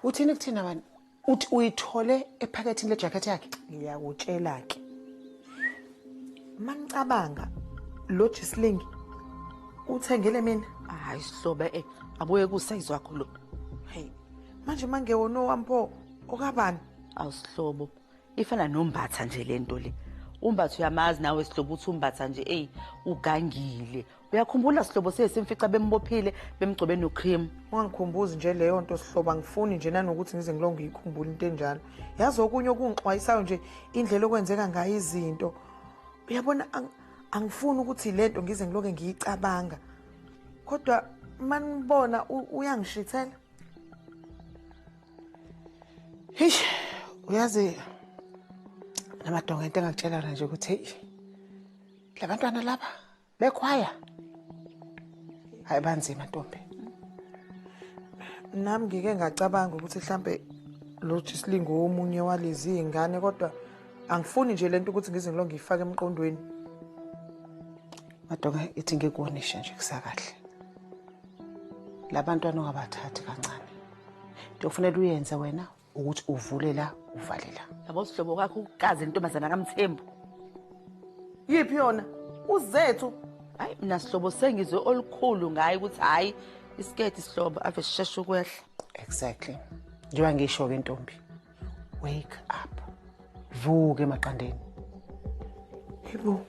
Uthini kuthina wena? Uthi uyithole ephakethini lejacket yakhe? Ngiyakutshela ke. Manicabanga lo Jisling uthengele mina. Hayi sihlobo abuye kusize wakho lo. Hey, manje mangewona owami pho okabani? Awusihlobo. Ifana nombatha nje lento le. Umbatha uyamazi nawe sihlobo, uthi umbatha nje ey ugangile. Uyakhumbula sihlobo sesimfica bembophile bemgcobe no cream. Ungangikhumbuzi nje leyo nto sihlobo, angifuni nje nanokuthi ngize ngilonge ngiyikhumbule into enjalo. Yazi okunye okungixwayisayo nje indlela okwenzeka ngayo izinto. Uyabona angifuni ukuthi lento ngize ngiloke ngiyicabanga. Kodwa manibona uyangishithela. Hey, uyazi namadonga into engakutshela yona nje ukuthi hey labantwana laba bekhwaya hayi banzima ntombi. Nami ngike ngacabanga ukuthi mhlambe lo Jislingo omunye walezi ingane, kodwa angifuni nje lento ukuthi ngize ngilonge ngiyifake emqondweni. Madonga ithi ngikubonishe nje kusakahle. Labantwana ungabathathi kancane. Into okufanele uyenze wena ukuthi uvule la uvale la. Yabo sihlobo kwakho ukukaze intombazana kaMthembu. Yiphi yona? Uzethu. Hayi mina sihlobo sengizwe olukhulu ngaye ukuthi hayi isiketi sihlobo ave sisheshe ukwehla. Exactly. Njengoba ngisho ke ntombi. Wake up. Vuke emaqandeni. Yebo.